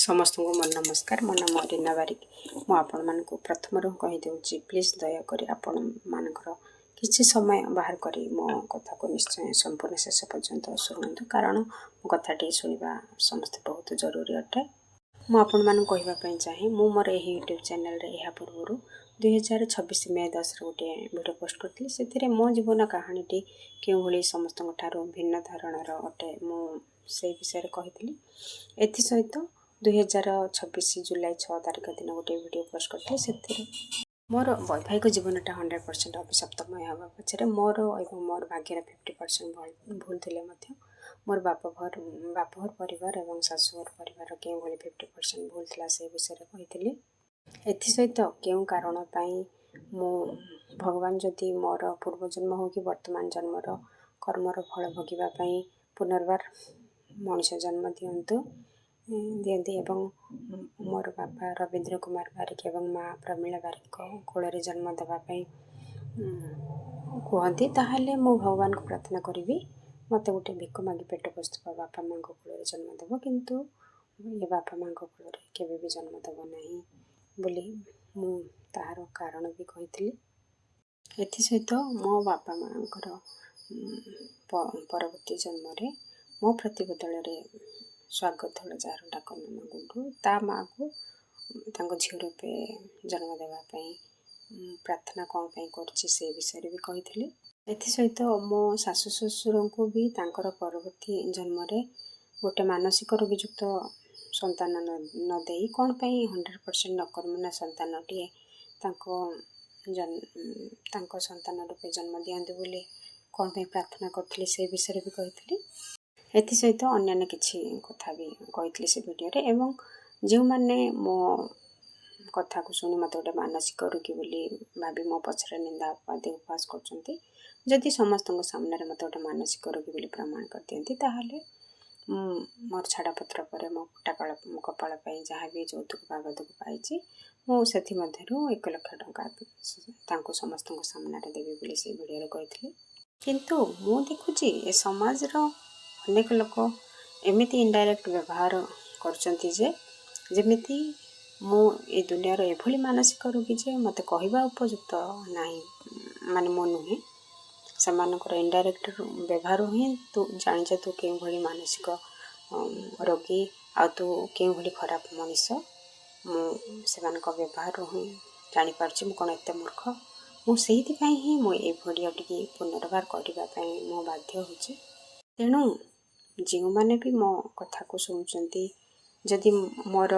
ସମସ୍ତଙ୍କୁ ମୋର ନମସ୍କାର। ମୋ ନାମ ରୀନା ବାରିକ। ମୁଁ ଆପଣମାନଙ୍କୁ ପ୍ରଥମରୁ କହିଦେଉଛି, ପ୍ଲିଜ୍ ଦୟାକରି ଆପଣମାନଙ୍କର କିଛି ସମୟ ବାହାର କରି ମୋ କଥାକୁ ନିଶ୍ଚୟ ସମ୍ପୂର୍ଣ୍ଣ ଶେଷ ପର୍ଯ୍ୟନ୍ତ ଶୁଣନ୍ତୁ, କାରଣ ମୋ କଥାଟି ଶୁଣିବା ସମସ୍ତେ ବହୁତ ଜରୁରୀ ଅଟେ। ମୁଁ ଆପଣମାନଙ୍କୁ କହିବା ପାଇଁ ଚାହେଁ, ମୁଁ ମୋର ଏହି ୟୁଟ୍ୟୁବ୍ ଚ୍ୟାନେଲ୍ରେ ଏହା ପୂର୍ବରୁ 2026 ମେ 10ରେ ଗୋଟିଏ ଭିଡ଼ିଓ ପୋଷ୍ଟ କରିଥିଲି। ସେଥିରେ ମୋ ଜୀବନ କାହାଣୀଟି କେଉଁଭଳି ସମସ୍ତଙ୍କ ଠାରୁ ଭିନ୍ନ ଧରଣର ଅଟେ, ମୁଁ ସେଇ ବିଷୟରେ କହିଥିଲି। ଏଥିସହିତ 2026 ଜୁଲାଇ 6 ତାରିଖ ଦିନ ଗୋଟିଏ ଭିଡ଼ିଓ ପୋଷ୍ଟ କରିଥିଲି। ସେଥିରେ ମୋର ବୈବାହିକ ଜୀବନଟା 100% ଅଭିଶପ୍ତମୟ ହେବା ପଛରେ ମୋର ଏବଂ ମୋର ଭାଗ୍ୟର 50% ଭୁଲ ଥିଲେ ମଧ୍ୟ ମୋର ବାପଘର ପରିବାର ଏବଂ ଶାଶୁଘର ପରିବାର କେଉଁଭଳି 50% ଭୁଲ ଥିଲା, ସେ ବିଷୟରେ କହିଥିଲି। ଏଥିସହିତ କେଉଁ କାରଣ ପାଇଁ ମୁଁ ଭଗବାନ ଯଦି ମୋର ପୂର୍ବଜନ୍ମ ହେଉ କି ବର୍ତ୍ତମାନ ଜନ୍ମର କର୍ମର ଫଳ ଭୋଗିବା ପାଇଁ ପୁନର୍ବାର ମଣିଷ ଜନ୍ମ ଦିଅନ୍ତି ଏବଂ ମୋର ବାପା ରବୀନ୍ଦ୍ର କୁମାର ବାରିକ ଏବଂ ମା ପ୍ରମିଳା ବାରିକଙ୍କ କୋଳରେ ଜନ୍ମ ଦେବା ପାଇଁ କୁହନ୍ତି, ତାହେଲେ ମୁଁ ଭଗବାନଙ୍କୁ ପ୍ରାର୍ଥନା କରିବି, ମୋତେ ଗୋଟେ ଭିକ ମାଗି ପେଟ ପୋଷୁଥିବା ବାପା ମାଆଙ୍କ କୋଳରେ ଜନ୍ମ ଦେବ, କିନ୍ତୁ ଏ ବାପା ମାଆଙ୍କ କୋଳରେ କେବେ ବି ଜନ୍ମ ଦେବ ନାହିଁ ବୋଲି ମୁଁ ତାହାର କାରଣ ବି କହିଥିଲି। ଏଥିସହିତ ମୋ ବାପା ମାଆଙ୍କର ପରବର୍ତ୍ତୀ ଜନ୍ମରେ ମୋ ପ୍ରତିବଦଳରେ ସ୍ୱାଗତ, ଯାହାର ଡାକ ନାମ ଗୁଡୁ, ତା ମାଆକୁ ତାଙ୍କ ଝିଅ ରୂପେ ଜନ୍ମ ଦେବା ପାଇଁ ପ୍ରାର୍ଥନା କ'ଣ ପାଇଁ କରୁଛି, ସେ ବିଷୟରେ ବି କହିଥିଲି। ଏଥିସହିତ ମୋ ଶାଶୁ ଶ୍ୱଶୁରଙ୍କୁ ବି ତାଙ୍କର ପରବର୍ତ୍ତୀ ଜନ୍ମରେ ଗୋଟେ ମାନସିକ ରୋଗୀଯୁକ୍ତ ସନ୍ତାନ ନ ଦେଇ କ'ଣ ପାଇଁ 100% ନକର୍ମଣ୍ୟ ସନ୍ତାନଟିଏ ତାଙ୍କ ସନ୍ତାନ ରୂପେ ଜନ୍ମ ଦିଅନ୍ତୁ ବୋଲି କ'ଣ ପାଇଁ ପ୍ରାର୍ଥନା କରୁଥିଲି, ସେ ବିଷୟରେ ବି କହିଥିଲି। ଏଥିସହିତ ଅନ୍ୟାନ୍ୟ କିଛି କଥା ବି କହିଥିଲି ସେ ଭିଡ଼ିଓରେ। ଏବଂ ଯେଉଁମାନେ ମୋ କଥାକୁ ଶୁଣି ମୋତେ ଗୋଟେ ମାନସିକ ରୋଗୀ ବୋଲି ଭାବି ମୋ ପଛରେ ନିନ୍ଦା, ଅପବାଦ, ଉପହାସ କରୁଛନ୍ତି, ଯଦି ସମସ୍ତଙ୍କ ସାମ୍ନାରେ ମୋତେ ଗୋଟେ ମାନସିକ ରୋଗୀ ବୋଲି ପ୍ରମାଣ କରିଦିଅନ୍ତି, ତାହେଲେ ମୁଁ ମୋର ଛାଡ଼ପତ୍ର ପରେ ମୋ ଫୁଟା କପାଳ ପାଇଁ ଯାହା ବି ଯୌତୁକ ବାବଦକୁ ପାଇଛି, ମୁଁ ସେଥିମଧ୍ୟରୁ 1 ଲକ୍ଷ ଟଙ୍କା ତାଙ୍କୁ ସମସ୍ତଙ୍କ ସାମ୍ନାରେ ଦେବି ବୋଲି ସେ ଭିଡ଼ିଓରେ କହିଥିଲି। କିନ୍ତୁ ମୁଁ ଦେଖୁଛି, ଏ ସମାଜର ଅନେକ ଲୋକ ଏମିତି ଇନଡାଇରେକ୍ଟ ବ୍ୟବହାର କରୁଛନ୍ତି ଯେ ଯେମିତି ମୁଁ ଏ ଦୁନିଆର ଏଭଳି ମାନସିକ ରୋଗୀ ଯେ ମୋତେ କହିବା ଉପଯୁକ୍ତ ନାହିଁ, ମାନେ ମୁଁ ନୁହେଁ। ସେମାନଙ୍କର ଇନଡାଇରେକ୍ଟ ବ୍ୟବହାର ହିଁ ତୁ ଜାଣିଛ ତୁ କେଉଁଭଳି ମାନସିକ ରୋଗୀ ଆଉ ତୁ କେଉଁଭଳି ଖରାପ ମଣିଷ। ମୁଁ ସେମାନଙ୍କ ବ୍ୟବହାରରୁ ହିଁ ଜାଣିପାରୁଛି। ମୁଁ କ'ଣ ଏତେ ମୂର୍ଖ? ମୁଁ ସେଇଥିପାଇଁ ହିଁ ମୁଁ ଏଇ ଭିଡ଼ିଓଟିକି ପୁନର୍ବାର କରିବା ପାଇଁ ମୁଁ ବାଧ୍ୟ ହେଉଛି। ତେଣୁ ଯେଉଁମାନେ ବି ମୋ କଥାକୁ ଶୁଣୁଛନ୍ତି, ଯଦି ମୋର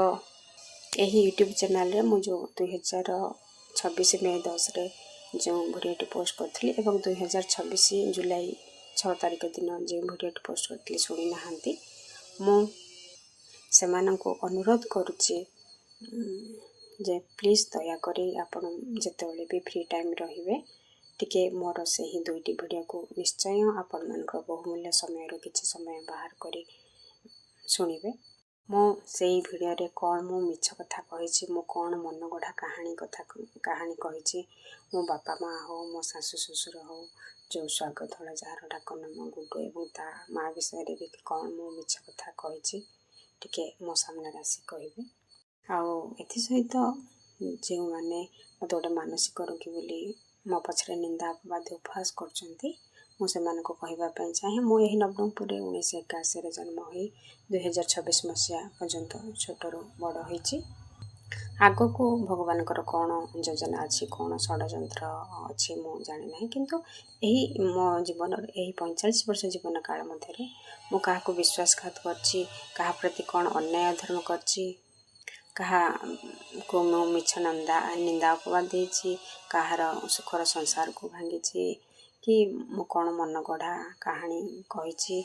ଏହି ୟୁଟ୍ୟୁବ୍ ଚ୍ୟାନେଲ୍ରେ ମୁଁ ଯେଉଁ 2026 ମେ 10ରେ ଯେଉଁ ଭିଡ଼ିଓଟି ପୋଷ୍ଟ କରିଥିଲି ଏବଂ 2026 ଜୁଲାଇ 6 ତାରିଖ ଦିନ ଯେଉଁ ଭିଡ଼ିଓଟି ପୋଷ୍ଟ କରିଥିଲି ଶୁଣିନାହାନ୍ତି, ମୁଁ ସେମାନଙ୍କୁ ଅନୁରୋଧ କରୁଛି ଯେ ପ୍ଲିଜ୍ ଦୟାକରି ଆପଣ ଯେତେବେଳେ ବି ଫ୍ରି ଟାଇମ୍ ରହିବେ, ଟିକେ ମୋର ସେହି ଦୁଇଟି ଭିଡ଼ିଓକୁ ନିଶ୍ଚୟ ଆପଣମାନଙ୍କର ବହୁମୂଲ୍ୟ ସମୟରୁ କିଛି ସମୟ ବାହାର କରି ଶୁଣିବେ। ମୁଁ ସେଇ ଭିଡ଼ିଓରେ କ'ଣ ମୁଁ ମିଛ କଥା କହିଛି, ମୁଁ କ'ଣ ମନଗଢ଼ା କାହାଣୀ କହିଛି, ମୋ ବାପା ମାଆ ହଉ, ମୋ ଶାଶୁ ଶ୍ୱଶୁର ହଉ, ଯେଉଁ ସ୍ୱାଗତ, ଯାହାର ଡାକ ନାମ ଗୁଡୁ, ଏବଂ ତା ମା' ବିଷୟରେ ବି କ'ଣ ମୁଁ ମିଛ କଥା କହିଛି, ଟିକେ ମୋ ସାମ୍ନାରେ ଆସି କହିବେ। ଆଉ ଏଥିସହିତ ଯେଉଁମାନେ ମୋତେ ଗୋଟେ ମାନସିକ ରୋଗୀ ବୋଲି ମୋ ପଛରେ ନିନ୍ଦା, ଅପବାଦ, ଉପହାସ କରୁଛନ୍ତି, ମୁଁ ସେମାନଙ୍କୁ କହିବା ପାଇଁ ଚାହେଁ, ମୁଁ ଏହି ନବରଙ୍ଗପୁରରେ 1981ରେ ଜନ୍ମ ହୋଇ 2026 ମସିହା ପର୍ଯ୍ୟନ୍ତ ଛୋଟରୁ ବଡ଼ ହୋଇଛି। ଆଗକୁ ଭଗବାନଙ୍କର କ'ଣ ଯୋଜନା ଅଛି, କ'ଣ ଷଡ଼ଯନ୍ତ୍ର ଅଛି, ମୁଁ ଜାଣିନାହିଁ। କିନ୍ତୁ ଏହି ମୋ ଜୀବନର ଏହି 45 ବର୍ଷ ଜୀବନ କାଳ ମଧ୍ୟରେ ମୁଁ କାହାକୁ ବିଶ୍ୱାସଘାତ କରିଛି, କାହା ପ୍ରତି କ'ଣ ଅନ୍ୟାୟ ଧର୍ମ କରିଛି, କାହାକୁ ମୁଁ ମିଛ ନିନ୍ଦା ଅପବାଦ ଦେଇଛି, କାହାର ସୁଖର ସଂସାରକୁ ଭାଙ୍ଗିଛି କି ମୁଁ କ'ଣ ମନଗଢ଼ା କାହାଣୀ କହିଛି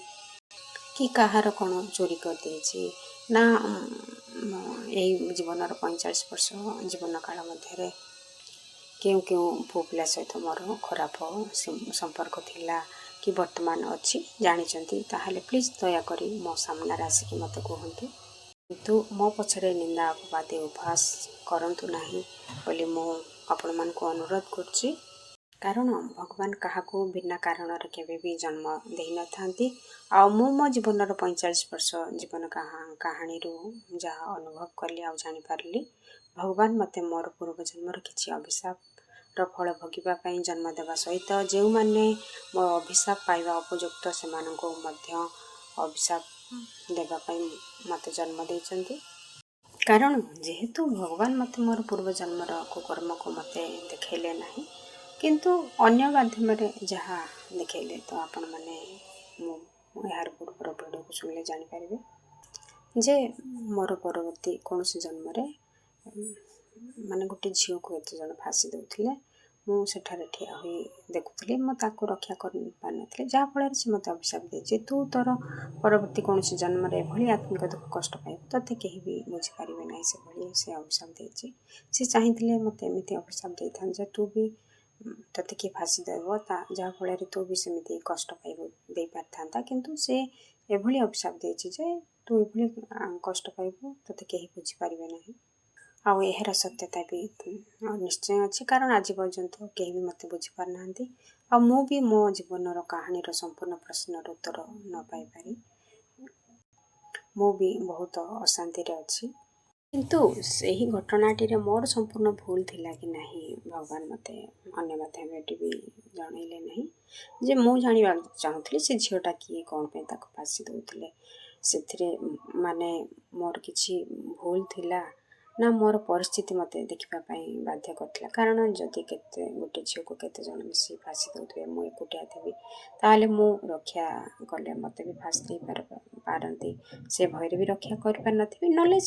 କି କାହାର କ'ଣ ଚୋରି କରିଦେଇଛି ନା, ଏଇ ଜୀବନର 45 ବର୍ଷ ଜୀବନ କାଳ ମଧ୍ୟରେ କେଉଁ କେଉଁ ପୁଅ ପିଲା ସହିତ ମୋର ଖରାପ ସମ୍ପର୍କ ଥିଲା କି ବର୍ତ୍ତମାନ ଅଛି, ଜାଣିଛନ୍ତି, ତାହେଲେ ପ୍ଲିଜ୍ ଦୟାକରି ମୋ ସାମ୍ନାରେ ଆସିକି ମୋତେ କୁହନ୍ତୁ। କିନ୍ତୁ ମୋ ପଛରେ ନିନ୍ଦା, ଅପବାଦ, ଉପହାସ କରନ୍ତୁ ନାହିଁ ବୋଲି ମୁଁ ଆପଣମାନଙ୍କୁ ଅନୁରୋଧ କରୁଛି। କାରଣ ଭଗବାନ କାହାକୁ ବିନା କାରଣରେ କେବେ ବି ଜନ୍ମ ଦେଇନଥାନ୍ତି। ଆଉ ମୁଁ ମୋ ଜୀବନର 45 ବର୍ଷ ଜୀବନ କାହାଣୀରୁ ଯାହା ଅନୁଭବ କଲି ଆଉ ଜାଣିପାରିଲି, ଭଗବାନ ମୋତେ ମୋର ପୂର୍ବଜନ୍ମର କିଛି ଅଭିଶାପର ଫଳ ଭୋଗିବା ପାଇଁ ଜନ୍ମ ଦେବା ସହିତ ଯେଉଁମାନେ ମୋ ଅଭିଶାପ ପାଇବା ଉପଯୁକ୍ତ ସେମାନଙ୍କୁ ମଧ୍ୟ ଅଭିଶାପ ଦେବା ପାଇଁ ମୋତେ ଜନ୍ମ ଦେଇଛନ୍ତି। କାରଣ ଯେହେତୁ ଭଗବାନ ମୋତେ ମୋର ପୂର୍ବଜନ୍ମର କୁକର୍ମକୁ ମୋତେ ଦେଖାଇଲେ ନାହିଁ, କିନ୍ତୁ ଅନ୍ୟ ମାଧ୍ୟମରେ ଯାହା ଦେଖାଇଲେ, ତ ଆପଣମାନେ ମୁଁ ଏହାର ପୂର୍ବର ଭିଡ଼ିଓକୁ ଶୁଣିଲେ ଜାଣିପାରିବେ ଯେ ମୋର ପରବର୍ତ୍ତୀ କୌଣସି ଜନ୍ମରେ ମାନେ ଗୋଟେ ଝିଅକୁ ଏତେ ଜଣ ଫାଶୀ ଦେଉଥିଲେ, ମୁଁ ସେଠାରେ ଠିଆ ହୋଇ ଦେଖୁଥିଲି, ମୁଁ ତାକୁ ରକ୍ଷା କରିପାରିନଥିଲି, ଯାହାଫଳରେ ସେ ମୋତେ ଅଭିଶାପ ଦେଇଛି, ତୁ ତୋର ପରବର୍ତ୍ତୀ କୌଣସି ଜନ୍ମରେ ଏଭଳି ଆତ୍ମିକ ଦୁଃଖ କଷ୍ଟ ପାଇବୁ, ତୋତେ କେହି ବି ବୁଝିପାରିବେ ନାହିଁ। ସେଭଳି ସେ ଅଭିଶାପ ଦେଇଛି। ସେ ଚାହିଁଥିଲେ ମୋତେ ଏମିତି ଅଭିଶାପ ଦେଇଥାନ୍ତେ ଯେ ତୁ ବି ତୋତେ କିଏ ଫାଶୀ ଦେବ, ତା ଯାହାଫଳରେ ତୁ ବି ସେମିତି କଷ୍ଟ ପାଇବୁ, ଦେଇପାରିଥାନ୍ତା। କିନ୍ତୁ ସେ ଏଭଳି ଅଭିଶାପ ଦେଇଛି ଯେ ତୁ ଏଭଳି କଷ୍ଟ ପାଇବୁ, ତୋତେ କେହି ବୁଝିପାରିବେ ନାହିଁ। ଆଉ ଏହାର ସତ୍ୟତା ବି ନିଶ୍ଚୟ ଅଛି, କାରଣ ଆଜି ପର୍ଯ୍ୟନ୍ତ କେହି ବି ମୋତେ ବୁଝିପାରୁନାହାନ୍ତି। ଆଉ ମୁଁ ବି ମୋ ଜୀବନର କାହାଣୀର ସମ୍ପୂର୍ଣ୍ଣ ପ୍ରଶ୍ନର ଉତ୍ତର ନ ପାଇପାରି ମୁଁ ବି ବହୁତ ଅଶାନ୍ତିରେ ଅଛି। କିନ୍ତୁ ସେହି ଘଟଣାଟିରେ ମୋର ସମ୍ପୂର୍ଣ୍ଣ ଭୁଲ ଥିଲା କି ନାହିଁ, ଭଗବାନ ମୋତେ ଅନ୍ୟ ମାଧ୍ୟମରେ ବି ଜଣାଇଲେ ନାହିଁ। ଯେ ମୁଁ ଜାଣିବାକୁ ଚାହୁଁଥିଲି ସେ ଝିଅଟା କିଏ, କ'ଣ ପାଇଁ ତାକୁ ଫାଶୀ ଦେଉଥିଲେ, ସେଥିରେ ମାନେ ମୋର କିଛି ଭୁଲ ଥିଲା ନା ମୋର ପରିସ୍ଥିତି ମୋତେ ଦେଖିବା ପାଇଁ ବାଧ୍ୟ କରିଥିଲା। କାରଣ ଯଦି କେତେ ଗୋଟେ ଝିଅକୁ କେତେ ଜଣ ମିଶି ଫାଶୀ ଦେଉଥିବେ, ମୁଁ ଏକୁଟିଆ ଥିବି, ତାହେଲେ ମୁଁ ରକ୍ଷା କଲେ ମୋତେ ବି ଫାଶୀ ଦେଇପାରନ୍ତି, ସେ ଭୟରେ ବି ରକ୍ଷା କରିପାରିନଥିବି, ନହେଲେ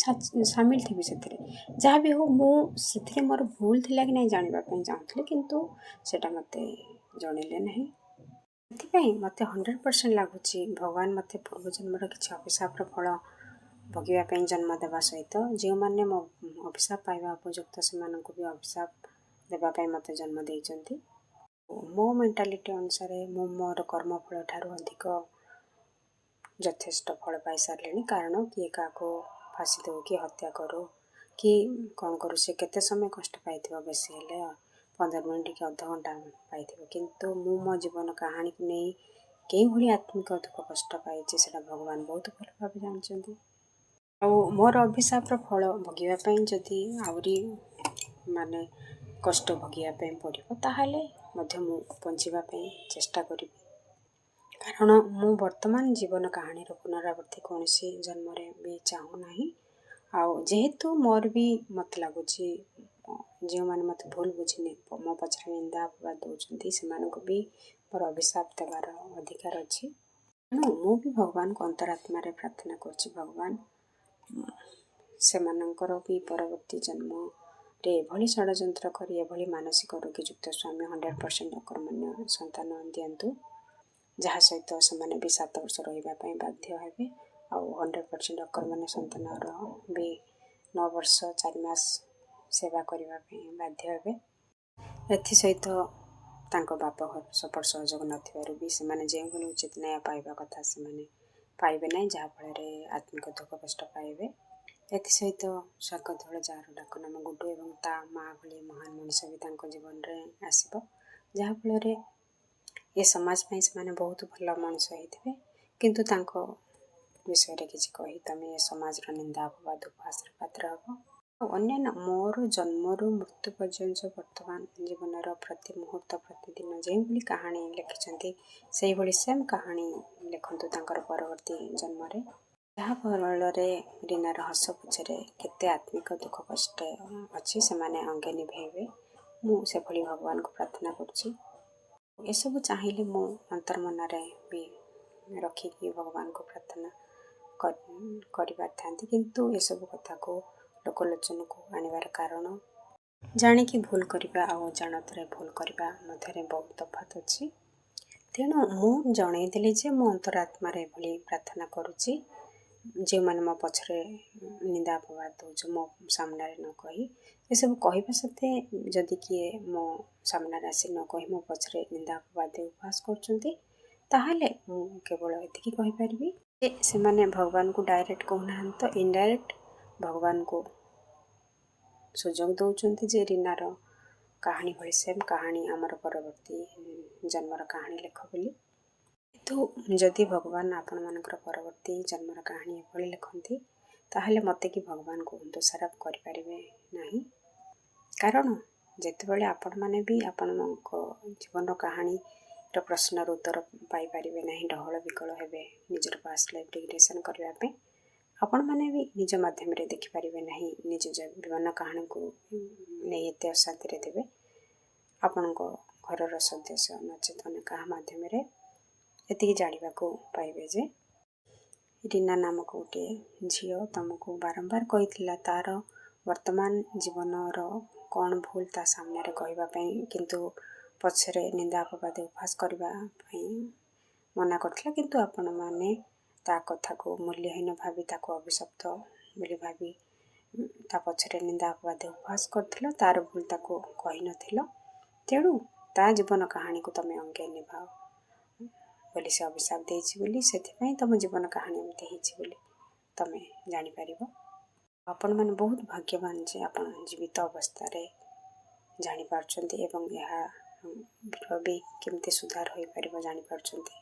ସାମିଲ ଥିବି ସେଥିରେ। ଯାହା ବି ହଉ, ମୁଁ ସେଥିରେ ମୋର ଭୁଲ ଥିଲା କି ନାହିଁ ଜାଣିବା ପାଇଁ ଚାହୁଁଥିଲି, କିନ୍ତୁ ସେଇଟା ମୋତେ ଜଣେଇଲେ ନାହିଁ। ସେଥିପାଇଁ ମୋତେ 100% ଲାଗୁଛି ଭଗବାନ ମୋତେ ପୂର୍ବଜନ୍ମର କିଛି ଅଭିଶାପର ଫଳ ଭୋଗିବା ପାଇଁ ଜନ୍ମ ଦେବା ସହିତ ଯେଉଁମାନେ ମୋ ଅଭିଶାପ ପାଇବା ଉପଯୁକ୍ତ ସେମାନଙ୍କୁ ବି ଅଭିଶାପ ଦେବା ପାଇଁ ମୋତେ ଜନ୍ମ ଦେଇଛନ୍ତି। ମୋ ମେଣ୍ଟାଲିଟି ଅନୁସାରେ ମୁଁ ମୋର କର୍ମଫଳ ଠାରୁ ଅଧିକ ଯଥେଷ୍ଟ ଫଳ ପାଇସାରିଲିଣି। କାରଣ କିଏ କାହାକୁ ଫାଶୀ ଦେଉ କି ହତ୍ୟା କରୁ କି କ'ଣ କରୁ, ସେ କେତେ ସମୟ କଷ୍ଟ ପାଇଥିବ? ବେଶୀ ହେଲେ 15 ମିନିଟ୍ କି ଅଧଘଣ୍ଟା ପାଇଥିବ। କିନ୍ତୁ ମୁଁ ମୋ ଜୀବନ କାହାଣୀକୁ ନେଇ କେଉଁଭଳି ଆତ୍ମିକ ଦୁଃଖ କଷ୍ଟ ପାଇଛି, ସେଇଟା ଭଗବାନ ବହୁତ ଭଲ ଭାବେ ଜାଣିଛନ୍ତି। ଆଉ ମୋର ଅଭିଶାପର ଫଳ ଭୋଗିବା ପାଇଁ ଯଦି ଆହୁରି ମାନେ କଷ୍ଟ ଭୋଗିବା ପାଇଁ ପଡ଼ିବ, ତାହେଲେ ମଧ୍ୟ ମୁଁ ବଞ୍ଚିବା ପାଇଁ ଚେଷ୍ଟା କରିବି। କାରଣ ମୁଁ ବର୍ତ୍ତମାନ ଜୀବନ କାହାଣୀର ପୁନରାବୃତ୍ତି କୌଣସି ଜନ୍ମରେ ବି ଚାହୁଁନାହିଁ। ଆଉ ଯେହେତୁ ମୋର ବି ମୋତେ ଲାଗୁଛି ଯେଉଁମାନେ ମୋତେ ଭୁଲ ବୁଝି ମୋ ପଛରେ ନିନ୍ଦା ଅପବାଦ ଦେଉଛନ୍ତି, ସେମାନଙ୍କୁ ବି ମୋର ଅଭିଶାପ ଦେବାର ଅଧିକାର ଅଛି। ତେଣୁ ମୁଁ ବି ଭଗବାନଙ୍କୁ ଅନ୍ତରାତ୍ମାରେ ପ୍ରାର୍ଥନା କରୁଛି, ଭଗବାନ ସେମାନଙ୍କର ବି ପରବର୍ତ୍ତୀ ଜନ୍ମରେ ଏଭଳି ଷଡ଼ଯନ୍ତ୍ର କରି ଏଭଳି ମାନସିକ ରୋଗୀଯୁକ୍ତ ସ୍ୱାମୀ, 100% ଅକର୍ମଣ୍ୟ ସନ୍ତାନ ଦିଅନ୍ତୁ, ଯାହା ସହିତ ସେମାନେ ବି 7 ବର୍ଷ ରହିବା ପାଇଁ ବାଧ୍ୟ ହେବେ, ଆଉ 100% ଅକର୍ମଣ୍ୟ ସନ୍ତାନର ବି 9 ବର୍ଷ 4 ମାସ ସେବା କରିବା ପାଇଁ ବାଧ୍ୟ ହେବେ। ଏଥିସହିତ ତାଙ୍କ ବାପ ଘର ସପୋର୍ଟ ସହଯୋଗ ନଥିବାରୁ ବି ସେମାନେ ଯେଉଁଭଳି ଉଚିତ ନ୍ୟାୟ ପାଇବା କଥା ସେମାନେ ପାଇବେ ନାହିଁ, ଯାହାଫଳରେ ଆତ୍ମିକ ଦୁଃଖ କଷ୍ଟ ପାଇବେ। ଏଥିସହିତ ସ୍ୱର୍ଗଧୂଳ, ଯାହାର ଡାକନାମ ଗୁଡୁ, ଏବଂ ତା ମା ଭଳି ମହାନ ମଣିଷ ବି ତାଙ୍କ ଜୀବନରେ ଆସିବ, ଯାହାଫଳରେ ଏ ସମାଜ ପାଇଁ ସେମାନେ ବହୁତ ଭଲ ମଣିଷ ହେଇଥିବେ, କିନ୍ତୁ ତାଙ୍କ ବିଷୟରେ କିଛି କହି ତମେ ଏ ସମାଜର ନିନ୍ଦା ଅପବାଦ ଉପହାସର ପାତ୍ର ହେବ। ଆଉ ଅନ୍ୟାନ୍ୟ ମୋର ଜନ୍ମରୁ ମୃତ୍ୟୁ ପର୍ଯ୍ୟନ୍ତ ବର୍ତ୍ତମାନ ଜୀବନର ପ୍ରତି ମୁହୂର୍ତ୍ତ ପ୍ରତିଦିନ ଯେଉଁଭଳି କାହାଣୀ ଲେଖିଛନ୍ତି, ସେଇଭଳି ସେମ୍ କାହାଣୀ ଲେଖନ୍ତୁ ତାଙ୍କର ପରବର୍ତ୍ତୀ ଜନ୍ମରେ, ଯାହାଫଳରେ ରୀନାର ହସ ପଛରେ କେତେ ଆତ୍ମିକ ଦୁଃଖ କଷ୍ଟ ଅଛି ସେମାନେ ଅଙ୍ଗେ ନିଭେଇବେ। ମୁଁ ସେଭଳି ଭଗବାନଙ୍କୁ ପ୍ରାର୍ଥନା କରୁଛି। ଏସବୁ ଚାହିଁଲେ ମୁଁ ଅନ୍ତର୍ମନରେ ବି ରଖିକି ଭଗବାନଙ୍କୁ ପ୍ରାର୍ଥନା କରିପାରିଥାନ୍ତି, କିନ୍ତୁ ଏସବୁ କଥାକୁ ଲୋକଲୋଚନକୁ ଆଣିବାର କାରଣ ଜାଣିକି ଭୁଲ କରିବା ଆଉ ଅଜାଣତରେ ଭୁଲ କରିବା ମଧ୍ୟରେ ବହୁତ ତଫାତ୍ ଅଛି। ତେଣୁ ମୁଁ ଜଣେଇଦେଲି ଯେ ମୁଁ ଅନ୍ତରାତ୍ମାରେ ଏଭଳି ପ୍ରାର୍ଥନା କରୁଛି, ଯେଉଁମାନେ ମୋ ପଛରେ ନିନ୍ଦା ଅପବାଦ ଦେଉଛ ମୋ ସାମ୍ନାରେ ନ କହି, ଏସବୁ କହିବା ସତ୍ତ୍ୱେ ଯଦି କିଏ ମୋ ସାମ୍ନାରେ ଆସି ନ କହି ମୋ ପଛରେ ନିନ୍ଦା ଅପବାଦ ଦେଇ ଉପହାସ କରୁଛନ୍ତି, ତାହେଲେ ମୁଁ କେବଳ ଏତିକି କହିପାରିବି ଯେ ସେମାନେ ଭଗବାନଙ୍କୁ ଡାଇରେକ୍ଟ କହୁନାହାନ୍ତି ତ ଇନଡାଇରେକ୍ଟ ଭଗବାନଙ୍କୁ ସୁଯୋଗ ଦେଉଛନ୍ତି ଯେ ରୀନାର କାହାଣୀ ଭଳି ସେମ୍ କାହାଣୀ ଆମର ପରବର୍ତ୍ତୀ ଜନ୍ମର କାହାଣୀ ଲେଖ ବୋଲି। କିନ୍ତୁ ଯଦି ଭଗବାନ ଆପଣମାନଙ୍କର ପରବର୍ତ୍ତୀ ଜନ୍ମର କାହାଣୀ ଏଭଳି ଲେଖନ୍ତି, ତାହେଲେ ମୋତେ କି ଭଗବାନଙ୍କୁ ଦୋଷାରୋପ କରିପାରିବେ ନାହିଁ। କାରଣ ଯେତେବେଳେ ଆପଣମାନେ ବି ଆପଣଙ୍କ ଜୀବନର କାହାଣୀର ପ୍ରଶ୍ନର ଉତ୍ତର ପାଇପାରିବେ ନାହିଁ, ଡହଳ ବିକଳ ହେବେ ନିଜର ପାଷ୍ଟ ଲାଇଫ୍ ରିଗ୍ରେସନ୍ କରିବା ପାଇଁ, ଆପଣମାନେ ବି ନିଜ ମାଧ୍ୟମରେ ଦେଖିପାରିବେ ନାହିଁ। ନିଜ ଜୀବନ କାହାଣୀକୁ ନେଇ ଏତେ ଅଶାନ୍ତିରେ ଦେବେ, ଆପଣଙ୍କ ଘରର ସଦସ୍ୟ ନଚେତ ଅନ୍ୟ କାହା ମାଧ୍ୟମରେ ଏତିକି ଜାଣିବାକୁ ପାଇବେ ଯେ ରୀନା ନାମକ ଗୋଟିଏ ଝିଅ ତୁମକୁ ବାରମ୍ବାର କହିଥିଲା ତା'ର ବର୍ତ୍ତମାନ ଜୀବନର କ'ଣ ଭୁଲ ତା ସାମ୍ନାରେ କହିବା ପାଇଁ, କିନ୍ତୁ ପଛରେ ନିନ୍ଦା ଅପବାଦ ଉପହାସ କରିବା ପାଇଁ ମନା କରିଥିଲା। କିନ୍ତୁ ଆପଣମାନେ ତା କଥାକୁ ମୂଲ୍ୟହୀନ ଭାବି, ତାକୁ ଅଭିଶପ୍ତ ବୋଲି ଭାବି ତା ପଛରେ ନିନ୍ଦା ଅପବାଦ ଉପହାସ କରିଥିଲ, ତା'ର ଭୁଲ ତାକୁ କହିନଥିଲ। ତେଣୁ ତା ଜୀବନ କାହାଣୀକୁ ତୁମେ ଅଙ୍ଗେ ନିଭାଅ ବୋଲି ସେ ଅଭିଶାପ ଦେଇଛି ବୋଲି, ସେଥିପାଇଁ ତୁମ ଜୀବନ କାହାଣୀ ଏମିତି ହେଇଛି ବୋଲି ତୁମେ ଜାଣିପାରିବ। ଆପଣମାନେ ବହୁତ ଭାଗ୍ୟବାନ ଯେ ଆପଣ ଜୀବିତ ଅବସ୍ଥାରେ ଜାଣିପାରୁଛନ୍ତି ଏବଂ ଏହା ବି କେମିତି ସୁଧାର ହୋଇପାରିବ ଜାଣିପାରୁଛନ୍ତି।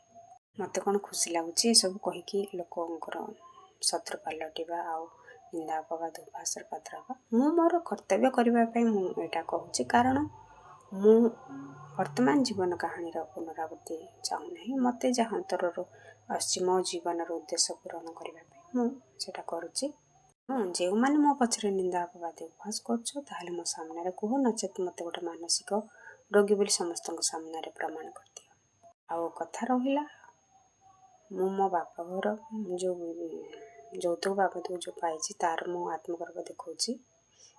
ମୋତେ କ'ଣ ଖୁସି ଲାଗୁଛି ଏସବୁ କହିକି ଲୋକଙ୍କର ଶତ୍ରୁ ପାଲଟିବା ଆଉ ନିନ୍ଦା ଅପବାଦ ଉପହାସର ପାତ୍ର ହେବା? ମୁଁ ମୋର କର୍ତ୍ତବ୍ୟ କରିବା ପାଇଁ ମୁଁ ଏଇଟା କହୁଛି, କାରଣ ମୁଁ ବର୍ତ୍ତମାନ ଜୀବନ କାହାଣୀର ପୁନରାବୃତ୍ତି ଚାହୁଁନାହିଁ। ମୋତେ ଯାହା ଅନ୍ତରରୁ ଆସୁଛି ମୋ ଜୀବନର ଉଦ୍ଦେଶ୍ୟ ପୂରଣ କରିବା ପାଇଁ ମୁଁ ସେଇଟା କରୁଛି। ହଁ, ଯେଉଁମାନେ ମୋ ପଛରେ ନିନ୍ଦା ଅପବାଦ ଉପହାସ କରୁଛ, ତାହେଲେ ମୋ ସାମ୍ନାରେ କୁହ, ନଚେତ୍ ମୋତେ ଗୋଟେ ମାନସିକ ରୋଗୀ ବୋଲି ସମସ୍ତଙ୍କ ସାମ୍ନାରେ ପ୍ରମାଣ କରିଦିଅ। ଆଉ କଥା ରହିଲା, ମୁଁ ମୋ ବାପା ଘର ଯେଉଁ ଯୌତୁକ ବାବଦକୁ ଯେଉଁ ପାଇଛି ତା'ର ମୁଁ ଆତ୍ମଗର୍ବ ଦେଖାଉଛି,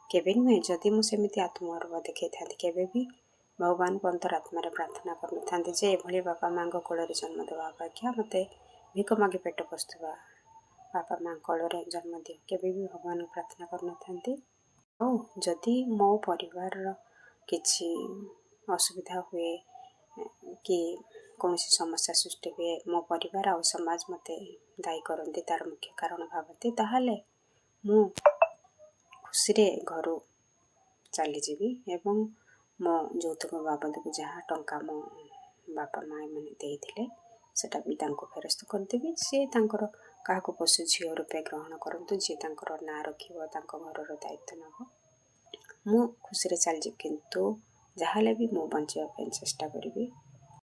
କେବେ ନୁହେଁ। ଯଦି ମୁଁ ସେମିତି ଆତ୍ମଗର୍ବ ଦେଖାଇଥାନ୍ତି, କେବେ ବି ଭଗବାନଙ୍କୁ ଅନ୍ତରାତ୍ମାରେ ପ୍ରାର୍ଥନା କରିନଥାନ୍ତି ଯେ ଏଭଳି ବାପା ମାଆଙ୍କ କୋଳରେ ଜନ୍ମ ଦେବା ଅପେକ୍ଷା ମୋତେ ଭିକ ମାଗି ପେଟ ପୋଷୁଥିବା ବାପା ମାଆଙ୍କ କୋଳରେ ଜନ୍ମ ଦିଅ, କେବେ ବି ଭଗବାନଙ୍କୁ ପ୍ରାର୍ଥନା କରିନଥାନ୍ତି। ଆଉ ଯଦି ମୋ ପରିବାରର କିଛି ଅସୁବିଧା ହୁଏ କି କୌଣସି ସମସ୍ୟା ସୃଷ୍ଟି ହୁଏ, ମୋ ପରିବାର ଆଉ ସମାଜ ମୋତେ ଦାୟୀ କରନ୍ତି, ତା'ର ମୁଖ୍ୟ କାରଣ ଭାବନ୍ତି, ତାହେଲେ ମୁଁ ଖୁସିରେ ଘରୁ ଚାଲିଯିବି ଏବଂ ମୋ ଯୌତୁକ ବାବଦକୁ ଯାହା ଟଙ୍କା ମୋ ବାପା ମା' ଏମାନେ ଦେଇଥିଲେ ସେଟା ବି ତାଙ୍କୁ ଫେରସ୍ତ କରିଦେବି। ସିଏ ତାଙ୍କର କାହାକୁ ପଶୁ ଝିଅ ରୂପେ ଗ୍ରହଣ କରନ୍ତୁ, ଯିଏ ତାଙ୍କର ନାଁ ରଖିବ, ତାଙ୍କ ଘରର ଦାୟିତ୍ୱ ନେବ। ମୁଁ ଖୁସିରେ ଚାଲିଯିବି, କିନ୍ତୁ ଯାହାହେଲେ ବି ମୁଁ ବଞ୍ଚିବା ପାଇଁ ଚେଷ୍ଟା କରିବି।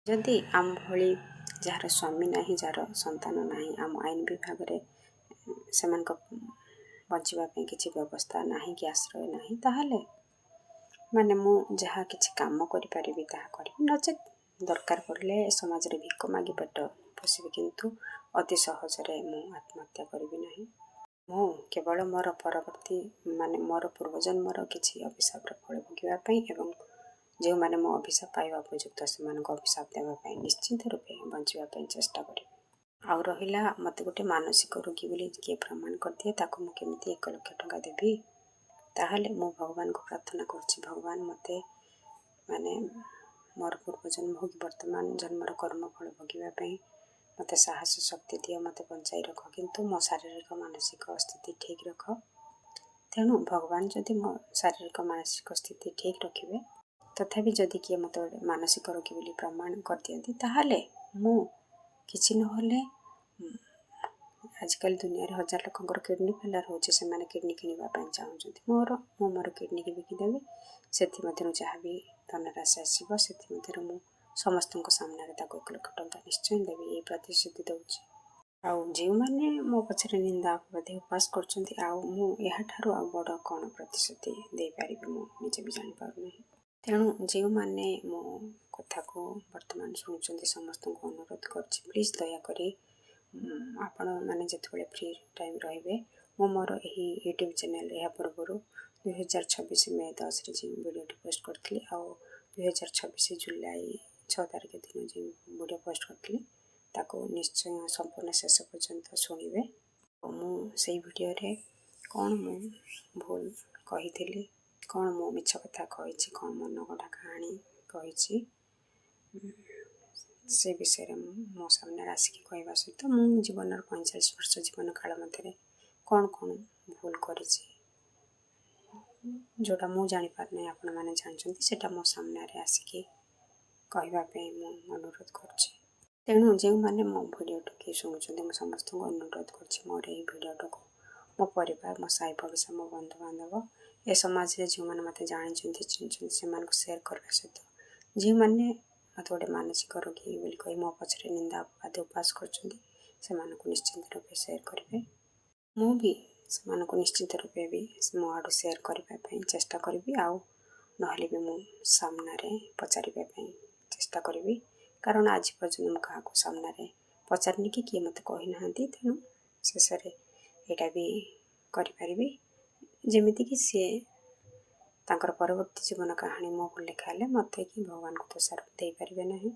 ଯଦି ଆମ ଭଳି ଯାହାର ସ୍ୱାମୀ ନାହିଁ, ଯାହାର ସନ୍ତାନ ନାହିଁ, ଆମ ଆଇନ ବିଭାଗରେ ସେମାନଙ୍କ ବଞ୍ଚିବା ପାଇଁ କିଛି ବ୍ୟବସ୍ଥା ନାହିଁ କି ଆଶ୍ରୟ ନାହିଁ, ତାହେଲେ ମାନେ ମୁଁ ଯାହା କିଛି କାମ କରିପାରିବି ତାହା କରିବି, ନଚେତ୍ ଦରକାର ପଡ଼ିଲେ ସମାଜରେ ଭିକ ମାଗି ପେଟ ପୋଷିବି, କିନ୍ତୁ ଅତି ସହଜରେ ମୁଁ ଆତ୍ମହତ୍ୟା କରିବି ନାହିଁ। ମୁଁ କେବଳ ମୋର ପରବର୍ତ୍ତୀ ମାନେ ମୋର ପୂର୍ବଜନ୍ମର କିଛି ଅଭିଶାପର ଫଳ ଭୋଗିବା ପାଇଁ ଏବଂ ଯେଉଁମାନେ ମୋ ଅଭିଶାପ ପାଇବା ଉପଯୁକ୍ତ ସେମାନଙ୍କୁ ଅଭିଶାପ ଦେବା ପାଇଁ ନିଶ୍ଚିନ୍ତ ରୂପେ ବଞ୍ଚିବା ପାଇଁ ଚେଷ୍ଟା କରିବି। ଆଉ ରହିଲା, ମୋତେ ଗୋଟେ ମାନସିକ ରୋଗୀ ବୋଲି କିଏ ପ୍ରମାଣ କରିଦିଏ, ତାକୁ ମୁଁ କେମିତି 1 ଲକ୍ଷ ଟଙ୍କା ଦେବି? ତାହେଲେ ମୁଁ ଭଗବାନଙ୍କୁ ପ୍ରାର୍ଥନା କରୁଛି, ଭଗବାନ ମୋତେ ମାନେ ମୋର ପୂର୍ବଜନ୍ମ ହଉ କି ବର୍ତ୍ତମାନ ଜନ୍ମର କର୍ମଫଳ ଭୋଗିବା ପାଇଁ ମୋତେ ସାହସ ଶକ୍ତି ଦିଅ, ମୋତେ ବଞ୍ଚାଇ ରଖ, କିନ୍ତୁ ମୋ ଶାରୀରିକ ମାନସିକ ସ୍ଥିତି ଠିକ୍ ରଖ। ତେଣୁ ଭଗବାନ ଯଦି ମୋ ଶାରୀରିକ ମାନସିକ ସ୍ଥିତି ଠିକ୍ ରଖିବେ, ତଥାପି ଯଦି କିଏ ମୋତେ ଗୋଟେ ମାନସିକ ରୋଗୀ ବୋଲି ପ୍ରମାଣ କରିଦିଅନ୍ତି, ତାହେଲେ ମୁଁ କିଛି ନହେଲେ ଆଜିକାଲି ଦୁନିଆରେ 1000 ଲୋକଙ୍କର କିଡ଼ନୀ ଫେଲର୍ ହେଉଛି, ସେମାନେ କିଡ଼ନୀ କିଣିବା ପାଇଁ ଚାହୁଁଛନ୍ତି। ମୁଁ ମୋର କିଡ଼ନୀକି ବିକିଦେବି, ସେଥିମଧ୍ୟରୁ ଯାହା ବି ଧନରାଶି ଆସିବ ସେଥିମଧ୍ୟରୁ ମୁଁ ସମସ୍ତଙ୍କ ସାମ୍ନାରେ ତାକୁ 1 ଲକ୍ଷ ଟଙ୍କା ନିଶ୍ଚୟ ଦେବି, ଏଇ ପ୍ରତିଶ୍ରୁତି ଦେଉଛି। ଆଉ ଯେଉଁମାନେ ମୋ ପଛରେ ନିନ୍ଦା ଅପବାଦ ଉପହାସ କରୁଛନ୍ତି, ଆଉ ମୁଁ ଏହାଠାରୁ ଆଉ ବଡ଼ କ'ଣ ପ୍ରତିଶ୍ରୁତି ଦେଇପାରିବି ମୁଁ ନିଜେ ବି ଜାଣିପାରୁନାହିଁ। ତେଣୁ ଯେଉଁମାନେ ମୋ କଥାକୁ ବର୍ତ୍ତମାନ ଶୁଣୁଛନ୍ତି, ସମସ୍ତଙ୍କୁ ଅନୁରୋଧ କରୁଛି, ପ୍ଲିଜ୍ ଦୟାକରି ଆପଣମାନେ ଯେତେବେଳେ ଫ୍ରି ଟାଇମ୍ ରହିବେ, ମୁଁ ମୋର ଏହି ୟୁଟ୍ୟୁବ୍ ଚ୍ୟାନେଲ୍ ଏହା ପୂର୍ବରୁ 2026 ମେ 10ରେ ଯେଉଁ ଭିଡ଼ିଓଟି ପୋଷ୍ଟ କରିଥିଲି ଆଉ 2026 ଜୁଲାଇ 6 ତାରିଖ ଦିନ ଯେଉଁ ଭିଡ଼ିଓ ପୋଷ୍ଟ କରିଥିଲି, ତାକୁ ନିଶ୍ଚୟ ସମ୍ପୂର୍ଣ୍ଣ ଶେଷ ପର୍ଯ୍ୟନ୍ତ ଶୁଣିବେ। ମୁଁ ସେଇ ଭିଡ଼ିଓରେ କ'ଣ ମୁଁ ଭୁଲ କହିଥିଲି, କ'ଣ ମୁଁ ମିଛ କଥା କହିଛି, କ'ଣ ମନଗଢ଼ା କାହାଣୀ କହିଛି, ସେ ବିଷୟରେ ମୁଁ ମୋ ସାମ୍ନାରେ ଆସିକି କହିବା ସହିତ ମୁଁ ଜୀବନର 45 ବର୍ଷ ଜୀବନ କାଳ ମଧ୍ୟରେ କ'ଣ କ'ଣ ଭୁଲ କରିଛି, ଯେଉଁଟା ମୁଁ ଜାଣିପାରୁନାହିଁ ଆପଣମାନେ ଜାଣିଛନ୍ତି, ସେଇଟା ମୋ ସାମ୍ନାରେ ଆସିକି କହିବା ପାଇଁ ମୁଁ ଅନୁରୋଧ କରୁଛି। ତେଣୁ ଯେଉଁମାନେ ମୋ ଭିଡ଼ିଓଟିକୁ ଶୁଣୁଛନ୍ତି, ମୁଁ ସମସ୍ତଙ୍କୁ ଅନୁରୋଧ କରୁଛି, ମୋର ଏହି ଭିଡ଼ିଓଟାକୁ ମୋ ପରିବାର, ମୋ ସାହି ପଡ଼ିଶା, ମୋ ବନ୍ଧୁବାନ୍ଧବ, ଏ ସମାଜରେ ଯେଉଁମାନେ ମୋତେ ଜାଣିଛନ୍ତି, ଚିହ୍ନିଛନ୍ତି, ସେମାନଙ୍କୁ ସେୟାର କରିବା ସହିତ ଯେଉଁମାନେ ମୋତେ ଗୋଟେ ମାନସିକ ରୋଗୀ ବୋଲି କହି ମୋ ପଛରେ ନିନ୍ଦା, ଅପବାଦ, ଉପହାସ କରୁଛନ୍ତି, ସେମାନଙ୍କୁ ନିଶ୍ଚିନ୍ତ ରୂପେ ସେୟାର କରିବେ। ମୁଁ ବି ସେମାନଙ୍କୁ ନିଶ୍ଚିନ୍ତ ରୂପେ ବି ମୋ ଆଡ଼ୁ ସେୟାର କରିବା ପାଇଁ ଚେଷ୍ଟା କରିବି, ଆଉ ନହେଲେ ବି ମୁଁ ସାମ୍ନାରେ ପଚାରିବା ପାଇଁ ଚେଷ୍ଟା କରିବି, କାରଣ ଆଜି ପର୍ଯ୍ୟନ୍ତ ମୁଁ କାହାକୁ ସାମ୍ନାରେ ପଚାରିନି କି କିଏ ମୋତେ କହିନାହାନ୍ତି। ତେଣୁ ଶେଷରେ ଏଇଟା ବି କରିପାରିବି, ଯେମିତିକି ସିଏ ତାଙ୍କର ପରବର୍ତ୍ତୀ ଜୀବନ କାହାଣୀ ମୋ ଭୁଲ ଲେଖା ହେଲେ ମୋତେ କି ଭଗବାନଙ୍କୁ ଦୋଷାରୋପ ଦେଇପାରିବେ ନାହିଁ।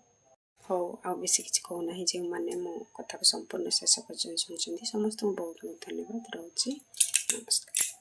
ହଉ, ଆଉ ବେଶୀ କିଛି କହୁନାହିଁ। ଯେଉଁମାନେ ମୋ କଥାକୁ ସମ୍ପୂର୍ଣ୍ଣ ଶେଷ ପର୍ଯ୍ୟନ୍ତ ଶୁଣିଛନ୍ତି, ସମସ୍ତଙ୍କୁ ବହୁତ ବହୁତ ଧନ୍ୟବାଦ। ରହୁଛି, ନମସ୍କାର।